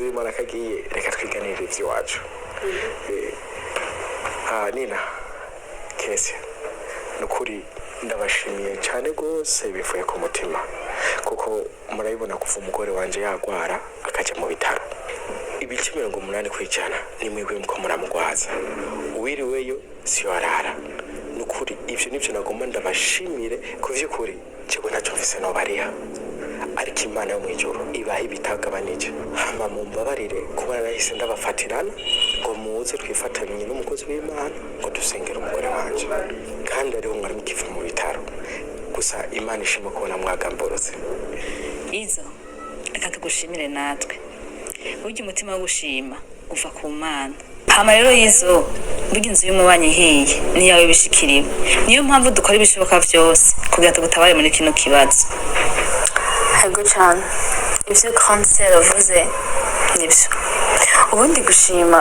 Umukozi w'Imana akagiye, reka twiganirire iby'iwacu. Nina Kese, ni ukuri ndabashimiye cyane rwose bivuye ku mutima, kuko murabibona, kuva umugore wanje yagwara akajya mu bitaro, ibice 80% ni mwebwe muko muramugwaza. Uwiriweyo siyo arara. Ni ukuri ibyo nibyo nagomba ndabashimire. Ku vy'ukuri jewe ntacyo mfise nobariha, ariko Imana yo mu ijuru ibaha ibitagabanije. Hama mumbabarire kuba narahise ndabafatirana ngo muze twifatanye n'umukozi w'Imana ngo dusengere umugore wanje, kandi ariho mwari mukiva mu bitaro. Gusa Imana ishima kubona mwagamborotse. Izo reka tugushimire natwe. Burya umutima wo gushima uva ku Mana. Hama rero izo, burya inzu y'umubanyi ihiye niyawe bishikiriwe. Niyo mpamvu dukora ibishoboka vyose kugira tugutabare muri kino kibazo. Yego cyane, ibyo grande sœur avuze nibyo. Ubundi gushima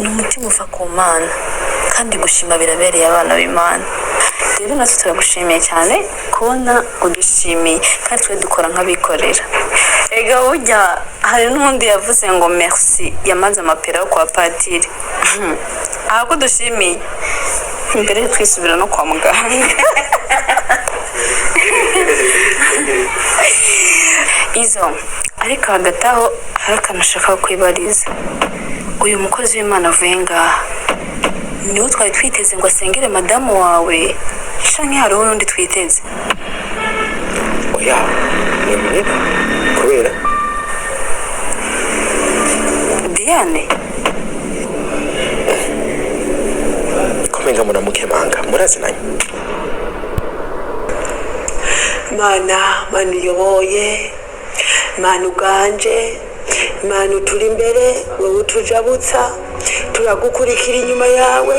ni umutima uva ku Mana, kandi gushima birabereye abana b'Imana. Rero natwe turagushimiye cyane kubona udushimiye, kandi twe dukora nk'abikorera. Ega burya hari n'undi yavuze ngo merci yamaze amapera yo kwa padiri. Aha ko dushimiye imbere yo twisubira no kwa muganga. Izo ariko hagati aho hari akantu ashaka kwibariza. Uyu mukozi w'Imana avuye ngaha, niwo twari twiteze ngo asengere madamu wawe, canke hariho n'undi twiteze? Oya, ni Nina, kubera Diane. Komenga muramukemanga, murazinanye? Mana, Mana uyoboye, Mana uganje, Mana uturi imbere, wowe utujabutsa, turagukurikira inyuma yawe,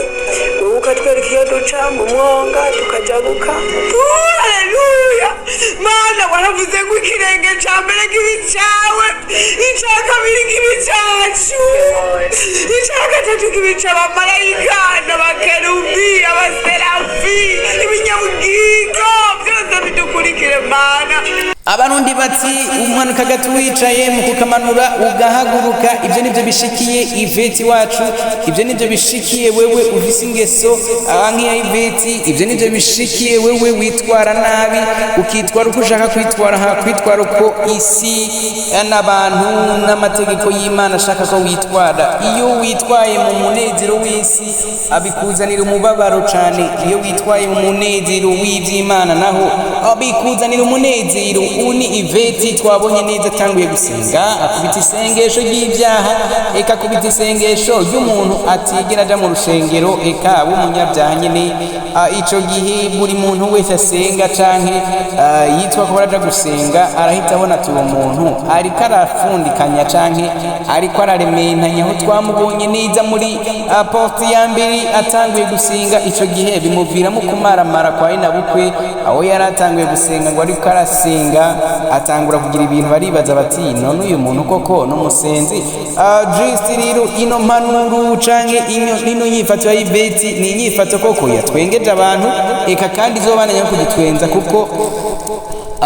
wowe ukatwereka iyo duca mu mwonga tukajabuka. Haleluya! Mana, waravuze ngo ikirenge ca mbere kibi cawe, ica kabiri kibi cacu, ica gatatu kibi c'abamarayika n'abakerubi, abaserafi, ibinyabugingo byose bidukurikire, Mana. Abarundi bati umanuka gato wicaye mu kukamanura ugahaguruka. Ibyo nibyo bishikiye Iveti wacu, ibyo nibyo bishikiye wewe ufise ingeso nk'iya Iveti, ibyo nibyo bishikiye wewe witwara nabi, ukitwara uko ushaka kwitwara, ha kwitwara uko isi n'abantu n'amategeko y'Imana ashaka ko witwara. Iyo witwaye mu munezero w'isi abikuzanira umubabaro cyane, iyo witwaye mu munezero w'iby'Imana naho abikuzanira umunezero. Ubu ni Iveti twabonye neza atanguye gusenga, akubita isengesho ry'ibyaha, eka akubita isengesho ry'umuntu atigera aja mu rushengero, eka w'umunyabyaha nyine. Ico gihe buri muntu wese asenga canke yitwa ko araja gusenga arahita abona ati uwo muntu ariko arafundikanya canke ariko ararementanya. Aho twamubonye neza muri porte ya mbere atanguye gusenga, ico gihe bimuviramo kumaramara kwa inabukwe. Aho yari atanguye gusenga ngo ariko arasenga, atangura kugira ibintu, baribaza bati none uyu muntu koko n'umusenzi? Just rero ino mpanuro canke ino nyifato ya Iveti ni inyifato koko yatwengeje abantu, eka kandi izobandanya kudutwenza, kuko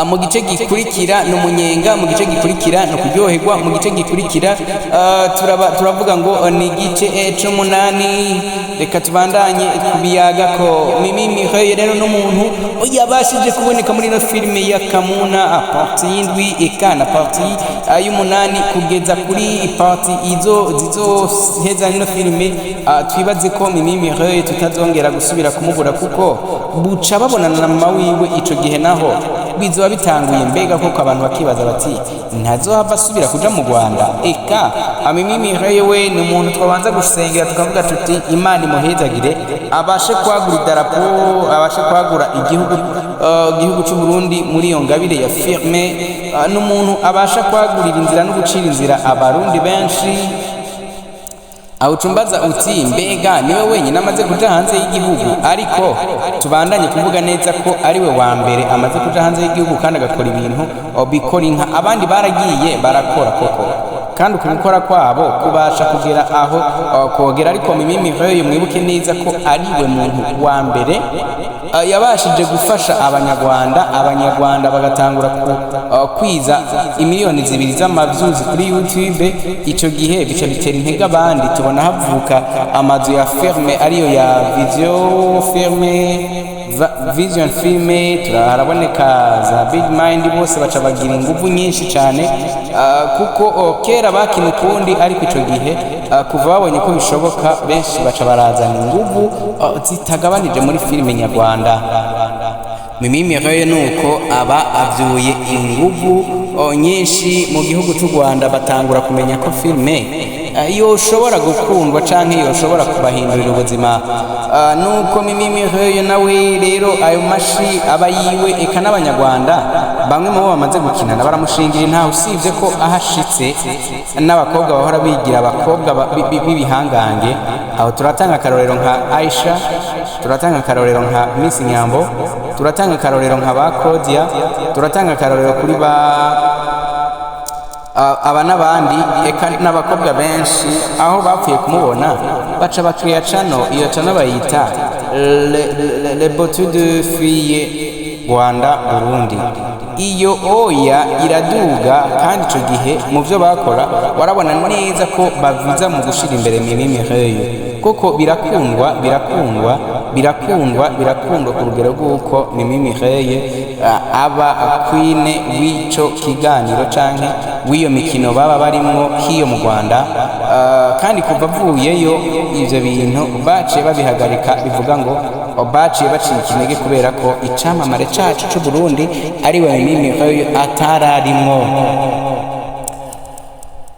mu gice gikurikira ni umunyenga, mu gice gikurikira ni ukuryoherwa, mu gice gikurikira turavuga ngo ni igice c'umunani. Reka tubandanye kubiyaga ko Mimi Mireille rero n'umuntu yabashije kuboneka muri ino filime ya Kamuna, partie y'indwi eka na partie y'umunani kugeza kuri partie izo zizoheza ino filime. Twibaze ko Mimi Mireille tutazongera gusubira kumubura, kuko buca babonana na mama wiwe. Ico gihe naho bizoba bitanguye. Mbega koko abantu bakibaza bati ntazohava asubira kuja mu Rwanda? Eka Mimi Mireille we ni umuntu twabanza gusengera tukavuga tuti Imana imuhezagire, abashe kwagura idarapo, abashe kwagura igihugu cy'u Burundi muri iyo ngabire ya firme. N'umuntu abasha kwagurira inzira no gucira inzira abarundi benshi. Awucumbaza uti mbega niwe wenyine amaze kuja hanze y'igihugu? Ariko tubandanye kuvuga neza ko ariwe wa mbere amaze kuja hanze y'igihugu kandi agakora ibintu bikora inka. Abandi baragiye barakora koko, kandi uku gukora kwabo kubasha kugera aho kogera, ariko Mimi Mireille mwibuke neza ko ariwe muntu wa mbere. Yabashije gufasha Abanyarwanda, Abanyarwanda bagatangura kwiza 2 miliyoni z'amavyuzi kuri YouTube. Ico gihe bica bitera intege abandi, tubona havuka amazu ya filme, ariyo ya Vision Filme, Vision Filme, haraboneka za Big Mind, bose baca bagira inguvu nyinshi cyane, kuko kera bakina ukundi, ariko ico gihe kuva babonye ko bishoboka, benshi baca barazana inguvu zitagabanije muri filime nyarwanda. Mimi Mireille nuko aba avyuye inguvu nyinshi mu gihugu cy'u Rwanda, batangura kumenya ko filime yoshobora gukundwa canke yoshobora kubahindurira ubuzima. Nuko Mimi Mireille nawe rero ayo mashi aba yiwe, eka n'Abanyarwanda bamwe mu bo bamaze gukinana baramushingira intaho, usibye ko ahashitse n'abakobwa bahora bigira abakobwa b'ibihangange. Aho turatanga akarorero nka Aisha, turatanga akarorero nka Miss Nyambo, turatanga akarorero nka ba Claudia, turatanga akarorero kuri ba aba n'abandi, eka n'abakobwa benshi. Aho bapfuye kumubona baca bakiriya channel, iyo channel bayita le Beauté de Fille Rwanda Burundi. Iyo oya iraduga, kandi ico gihe mu byo bakora warabona neza ko baviza mu gushira imbere Mimi Mireille, kuko birakundwa, birakundwa, birakundwa, birakundwa ku rugero rw'uko Mimi Mireille aba queen w'ico kiganiro canke w'iyo mikino baba barimwo hiyo mu Rwanda. Kandi kuva avuyeyo ivyo bintu baciye babihagarika, bivuga ngo baciye bacika intege kubera ko icamamare cacu c'u Burundi ari we Mimi Mireille atararimwo.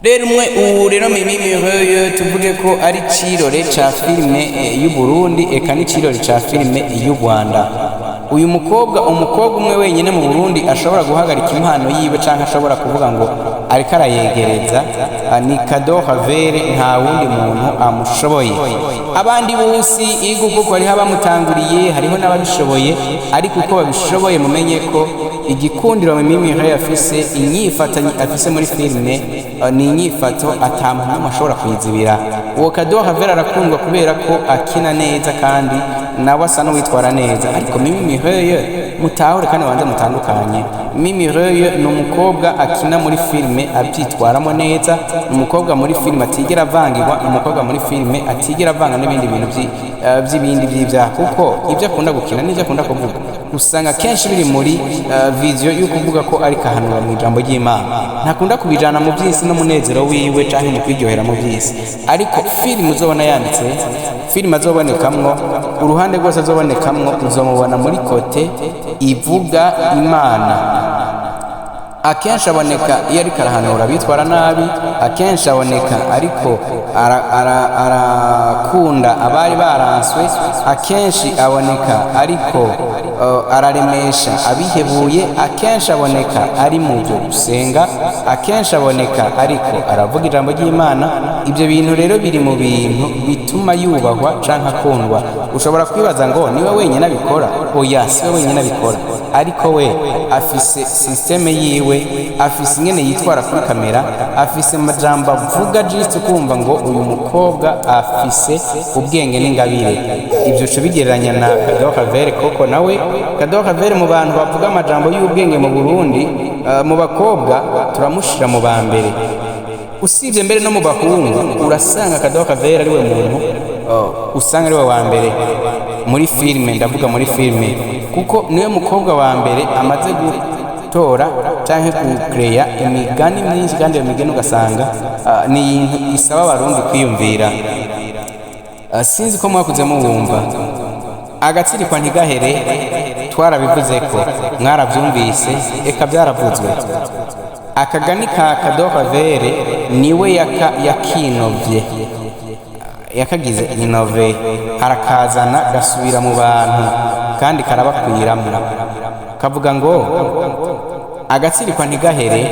Rero umwe ubu rero Mimi Mireille tuvuge ko ari cirore ca filime y'u Burundi, eka n'icirore ca filime y'u Rwanda. Uyu mukobwa, umukobwa umwe wenyine mu Burundi ashobora guhagarika impano yiwe canke ashobora kuvuga ngo ariko arayegereza, ni Cadeau Ravelle, nta wundi muntu amushoboye. Abandi bose igo kuko hariho abamutanguriye, hariho n'ababishoboye, ariko uko babishoboye mumenye ko igikundiro Mimi Mireille afise, inyifatanyi afise muri filime, ni inyifato ata muntu n'umwe ashobora kuyizibira. Uwo Cadeau Ravelle arakundwa kubera ko akina neza kandi nawe asa n'uwitwara neza. Ariko Mimi Mireille mutahure kandi banze mutandukanye. Mimi Mireille ni umukobwa akina muri filime abyitwaramo neza, ni umukobwa muri filime atigera avangirwa, ni umukobwa muri filime atigera avanga n'ibindi bintu by'ibindi by'ibyaha, kuko ibyo akunda gukina n'ibyo akunda kuvuga usanga kenshi biri muri vision yo kuvuga ko ariko ahanura mu ijambo ry'Imana. Ntakunda kubijana mu by'isi n'umunezero wiwe canke mu kwiryohera mu by'isi. Ariko filime uzobona yanditse, filime azobonekamwo, uruhande rwose azobonekamwo uzomubona muri côté ivuga Imana. Akenshi aboneka iyo ariko arahanura abitwara nabi, akenshi aboneka ariko arakunda abari baranswe, akenshi aboneka ariko araremesha abihebuye, akenshi aboneka ari mu byo gusenga, akenshi aboneka ariko aravuga ijambo ry'Imana. Ibyo bintu rero biri mu bintu bituma yubahwa canke akundwa. Ushobora kwibaza ngo niwe wenyine abikora. Oya, si we wenyine abikora, ariko we afise système yiwe, afise ingene yitwara kuri kamera, afise amajambo avuga, just kumva ngo uyu mukobwa afise ubwenge n'ingabire. Ibyo uca ubigereranya na Cadeau Ravelle, koko nawe Cadeau Ravelle mu bantu bavuga amajambo y'ubwenge mu Burundi, mu bakobwa turamushira mu ba mbere. Usibye mbere no mu bahungu urasanga Cadeau Ravelle ari we muntu usanga ari we wa mbere muri filime, ndavuga muri filime, kuko niwe mukobwa wa mbere amaze gutora canke kukereya imigani myinshi, kandi iyo migani ugasanga ni ibintu isaba Abarundi kwiyumvira. Sinzi ko mwakuze mubumva agatsirikwa ntigahere, twarabivuze ko mwarabyumvise, eka byaravuzwe. Akagani ka Cadeau Ravelle niwe yakinovye, yakagize innové, arakazana gasubira mu bantu kandi karabakwiramo. Kavuga ngo agatsirikwa ntigahere,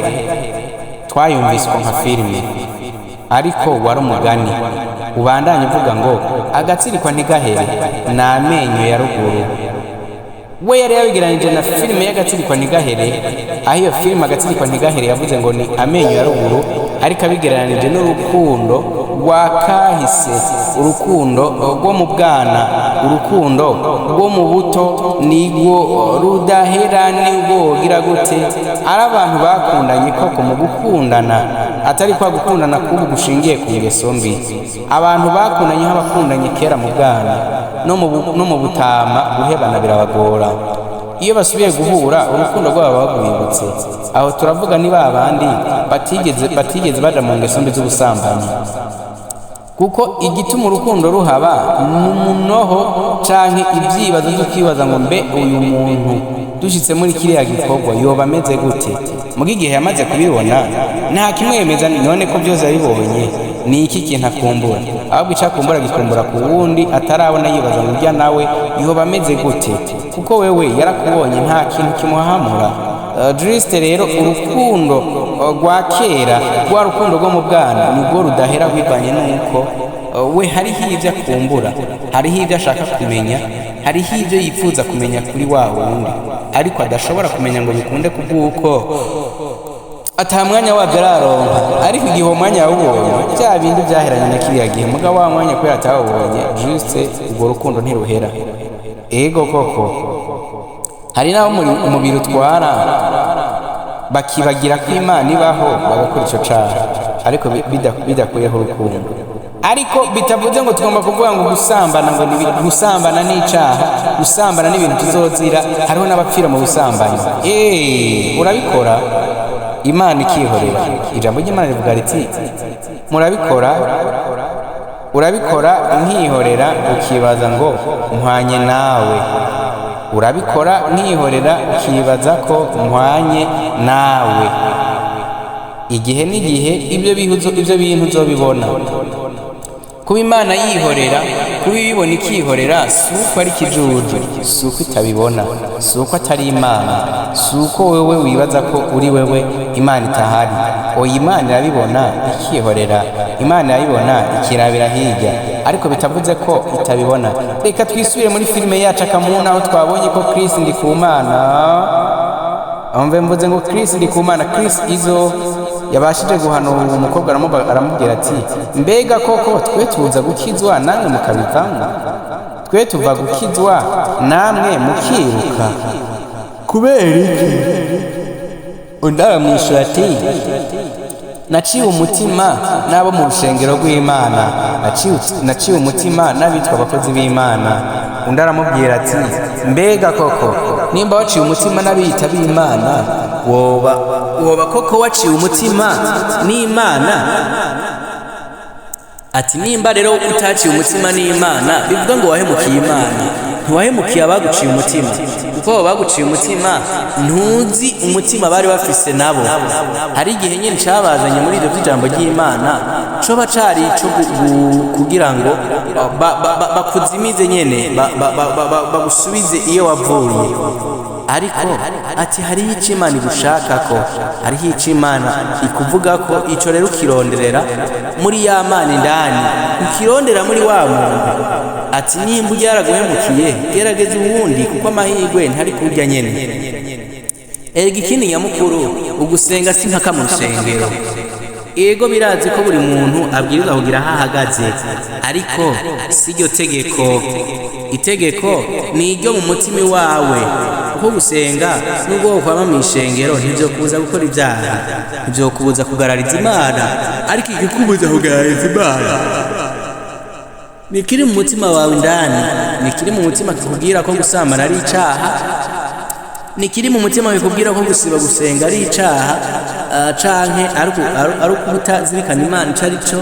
twayumvise uko nka filime, ariko wari umugani ubandanye uvuga ngo agatsirikwa ntigahere ni amenyo ya ruguru. We yari yabigeranije na filime y'agatsirikwa ntigahere, aho iyo filime agatsirikwa ntigahere yavuze ngo ni amenyo ya ruguru. Ariko Ariko abigereranije n'urukundo rwa kahise, urukundo rwo mu bwana, urukundo rwo mu buto, nirwo rudahera. Nibwo wogira gute, ari abantu bakundanye koko mu gukundana, atari kwa gukundana k'ubu gushingiye ku ngeso mbi. Abantu bakundanye nk'abakundanye kera mu bwana no mu butama, guhebana birabagora. Iyo basubiye guhura, urukundo rwabo bagwibutse. Aho turavuga ni ba bandi batigeze baja mu ngeso mbi z'ubusambanyi, kuko igituma urukundo ruhaba ni umunoho canke ibyibazo byo kwibaza ngo: mbe uyu muntu dushitse muri kiriya gikorwa yoba ameze gute? Muga igihe yamaze kubibona, nta kimwemeza. None ko byose yabibonye, ni iki kintu akumbura? Ahubwo icyo akumbura, gikumbura ku wundi atarabona, yibaza ngo: urya nawe yoba ameze gute? Kuko wewe yarakubonye, nta kintu kimuhahamura. Juste rero urukundo rwa kera, rwa rukundo rwo mu bwana, nibwo rudahera, bivanye n'uko we hariho ibyo akumbura, hariho ibyo ashaka kumenya, hariho ibyo yifuza kumenya kuri wa wundi, ariko adashobora kumenya ngo bikunde kubw'uko ata mwanya wabyo araronka. Ariko igihe uwo mwanya yawubonye, bya bindi byaheranye na kiriya gihe, mugabo wa mwanya kubera atawubonye, juste urwo rukundo ntiruhera. Ego koko, hari n'abo umubiri utwara bakibagira ko Imana ibaho, bagakora icyo caha, ariko bidakuyeho urukundo. Ariko bitavuze ngo tugomba kuvuga ngo gusambana, ngo gusambana ni icaha, gusambana ni ibintu tuzozira. Hariho n'abapfira mu busambanyi. Urabikora, Imana ikihorera. Ijambo ry'Imana rivuga riti: murabikora, urabikora nkihorera, ukibaza ngo mpwanye nawe. Urabikora nkihorera, ukibaza ko mpwanye nawe. Igihe n'igihe ibyo bintu uzobibona. Kuba Imana yihorera, kuba ibibona ikihorera, si uko ari ikijuju, si uko itabibona, si uko atari Imana, si uko wewe wibaza ko uri wewe Imana itahari. Oya, Imana irabibona ikihorera, Imana irabibona ikirabira hirya, ariko bitavuze ko itabibona. Reka twisubire muri filime yacu Akamuna, aho twabonye ko Chris Ndikumana, mve mvuze ngo Chris Ndikumana, Chris Izo, yabashije guhanura uwo mukobwa, aramubwira ati: mbega koko twe tuza gukizwa namwe mukabivamo? Twe tuva gukizwa namwe mukiruka, kubera iki? Undi aramwishyura ati: naciwe umutima n'abo mu rushengero rw'Imana, naciwe umutima n'abitwa abakozi b'Imana. Undi aramubwira ati: mbega koko nimba waciye umutima n'abiyita b'Imana, woba koko waciye umutima n'Imana? Ati: nimba rero utaciye umutima n'Imana, bivuga ngo wahemukiye Imana, ntiwahemukiye abaguciye umutima, kuko abo baguciye umutima ntuzi umutima bari bafise nabo. Hari igihe nyine cabazanye muri ibyo by'ijambo ry'Imana coba cari ico kugira ngo bakuzimize nyene, bagusubize iyo wavuye. Ariko ati: hariho icyo Imana igushaka ko, hariho icyo Imana ikuvuga ko, ico rero ukironderera muri ya Mana indani, ukirondera muri wa muntu. Ati: nimba ujya yaraguhemukiye, gerageza uwundi, kuko amahirwe ntari kurya nyene. Erega ikindi nyamukuru, ugusenga si mpaka mu rusengero. Ego, birazi ko buri muntu abwirizwa kugira aho ahagaze, ariko si iryo tegeko. Itegeko ni iryo mu mutima iwawe, kuko gusenga nubwo wokwama mu ishengero ntibyo kubuza gukora ibyaha, ntibyo kubuza kugarariza Imana. Ariko igikubuza kugarariza Imana nikiri mu mutima wawe indani, nikiri mu mutima kikubwira ko gusambana ari icaha, nikiri mu mutima kikubwira ko gusiba gusenga ari icaha, canke ari ukutazirikana Imana ico ari cyo,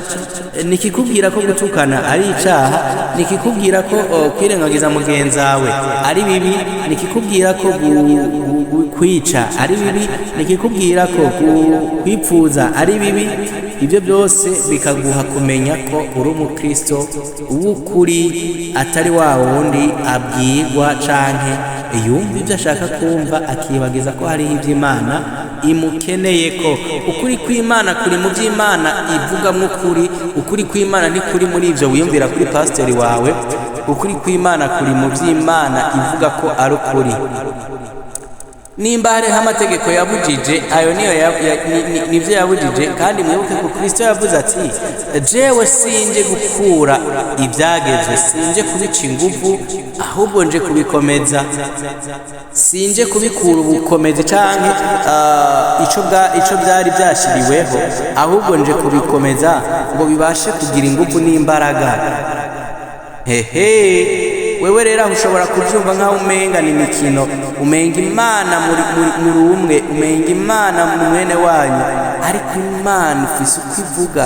nikikubwira ko gutukana ari icaha, nikikubwira ko kwirengagiza mugenzawe ari bibi, nikikubwira ko kwica ari bibi, nikikubwira ko kwipfuza ari bibi. Ibyo byose bikaguha kumenya ko uri umukristo w'ukuri, atari wa wundi abwirwa canke yumva ibyo ashaka kumva, akibagiza ko hariho iby'Imana imukeneye ko. Ukuri kw'Imana kuri mu by'Imana ivugamwo ukuri. Ukuri kw'Imana ntikuri muri ibyo wiyumvira kuri pasiteri wawe. Ukuri kw'Imana kuri mu by'Imana ivuga ko ari ukuri. Nimba hariho amategeko yabujije, ayo niyo nivyo yabujije. Kandi mwibuke ko Kristo yavuze ati: "Jewe sinje gukura ibyagezwe, sinje kubica ingufu, ahubwo nje kubikomeza." Sinje kubikura ubukomezi canke ico byari byashiriweho, ahubwo nje kubikomeza ngo bibashe kugira ingufu n'imbaraga. Hehe, wewe rero aho ushobora kubyumva nk'aho umenga ni imikino, umenga Imana muri umwe, umenga Imana mu mwene wanyu. Ariko Imana ifise uko ivuga,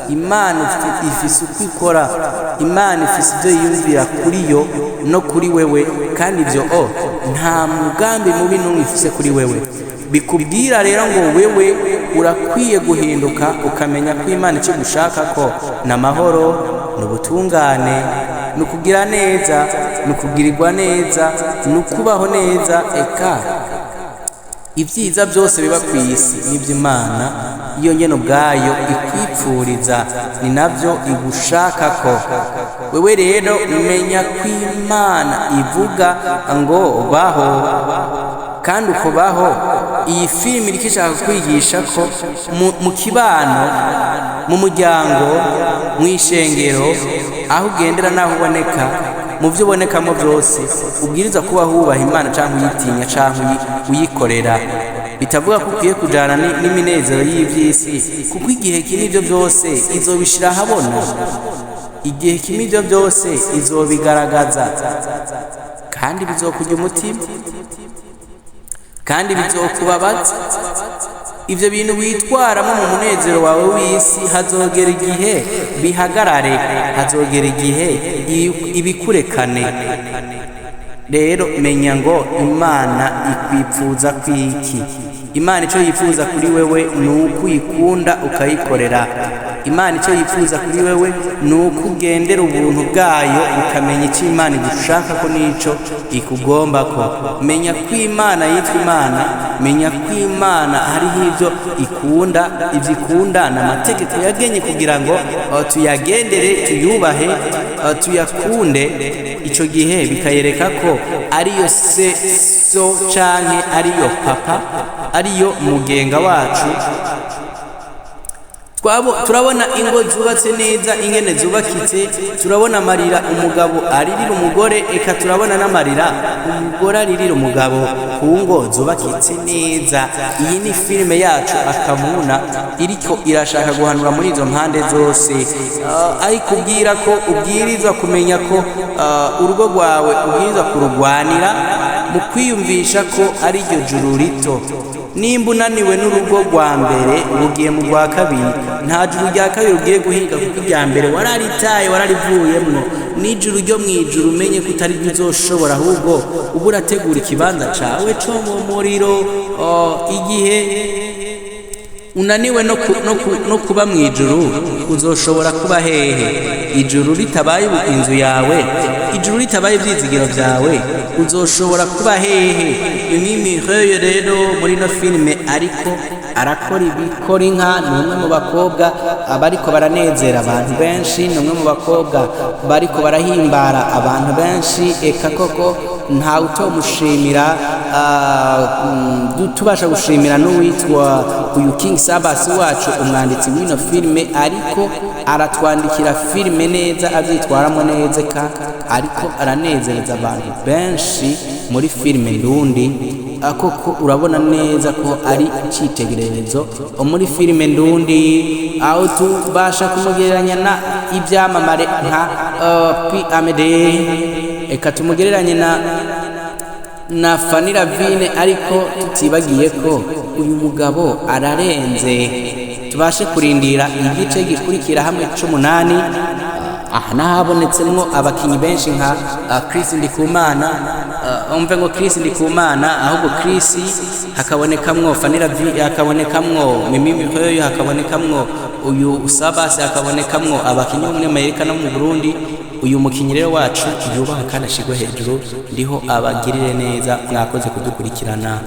Imana ifise uko ikora, Imana ifise ibyo yiyumvira kuri yo no kuri wewe. Kandi ibyo nta mugambi mubi n'umwe ifise kuri wewe. Bikubwira rero ngo wewe urakwiye guhinduka, ukamenya ko Imana icyo gushaka ko ni amahoro, ni ubutungane, ni ukugira neza, ni ukugirirwa neza, ni ukubaho neza. Eka ibyiza byose biba ku isi nibyo Imana iyo nyene ubwayo ikwipfuriza, ni nabyo igushaka ko. Wewe rero menya ko Imana ivuga ngo baho kandi ukubaho. Iyi filimi iriko ishaka kwigisha ko mu kibano, mu muryango, mu ishengero, aho ugendera n'aho uboneka, mu byo ubonekamo byose, ubwiriza kuba wubaha Imana cyangwa uyitinya cyangwa uyikorera. Bitavuga ko ukwiye kujana n'iminezero y'iby'isi, kuko igihe kimwe ibyo byose izobishira ahabona, igihe kimwe ibyo byose izobigaragaza, kandi bizokurya umutima, kandi bizokubabaza. Ibyo bintu witwaramo mu munezero wawe w'isi, hazogera igihe bihagarare, hazogera igihe ibikurekane. Rero menya ngo Imana ikwipfuza kwiki. Imana icyo yifuza kuri wewe ni uko uyikunda ukayikorera. Imana icyo yifuza kuri wewe ni uko ugendera ubuntu bwayo, ukamenya icyo Imana igushaka ko n'icyo ikugomba ko. Menya ko Imana yitwa Imana, menya ko Imana hariho ibyo ikunda. Ibyo ikunda ni amategeko yagenye kugira ngo tuyagendere, tuyubahe, tuyakunde. Icyo gihe bikayereka ko ariyo se so canke ariyo papa, ariyo mugenga wacu. Turabona ingo zubatse neza ingene zubakitse, turabona amarira umugabo aririra umugore, eka turabona n'amarira umugore aririra umugabo ku ngo zubakitse neza. Iyi ni filime yacu Akamuna, iriko irashaka guhanura muri izo mpande zose, ariko ubwira ko ubwirizwa kumenya ko urugo rwawe ubwirizwa kurugwanira mu kwiyumvisha ko ari ryo juru rito. Nimba unaniwe n'urugo rwa mbere, ugiye mu rwa kabiri, nta juru rya kabiri ugiye guhiga, kuko irya mbere wararitaye, wararivuyemwo. N'ijuru ryo mu ijuru umenye ko utari ryo uzoshobora, ahubwo uba urategura ikibanza cawe co mu muriro. Igihe unaniwe no kuba mu ijuru, uzoshobora kuba hehe? Ijuru ritabaye inzu yawe, ijuru ritabaye ibyizigiro byawe, uzoshobora kuba hehe? Mimi rero muri ino filime ariko arakora ibikora inka. Ni umwe mu bakobwa bariko baranezera abantu benshi, ni umwe mu bakobwa bariko barahimbara abantu benshi. Eka koko ntawe utomushimira. Tubasha gushimira n'uwitwa uyu King Sabasi wacu, umwanditsi w'ino filime, ariko aratwandikira filime neza, abyitwaramo neza, ka ariko aranezereza abantu benshi muri filime ndundi. Koko urabona neza ko ari icyitegererezo muri filime ndundi, aho tubasha kumugereranya na ibyamamare nka P Amede, eka tumugereranye na Fanny Lavine, ariko tutibagiye ko uyu mugabo ararenze. Tubashe kurindira igice gikurikira hamwe c'umunani. Aha nahabonetsemwo abakinyi benshi nka Chris Ndikumana, umve ngo Chris Ndikumana, ahubwo Chris, hakabonekamwo Fanny Lavine, hakabonekamwo Mimi Mihoyo, hakabonekamwo uyu Sabasi, hakabonekamwo abakinyi bo muri Amerika no mu Burundi. Uyu mukinyi rero wacu yubahwe kandi ashigwe hejuru, ndiho abagirire neza. Mwakoze kudukurikirana.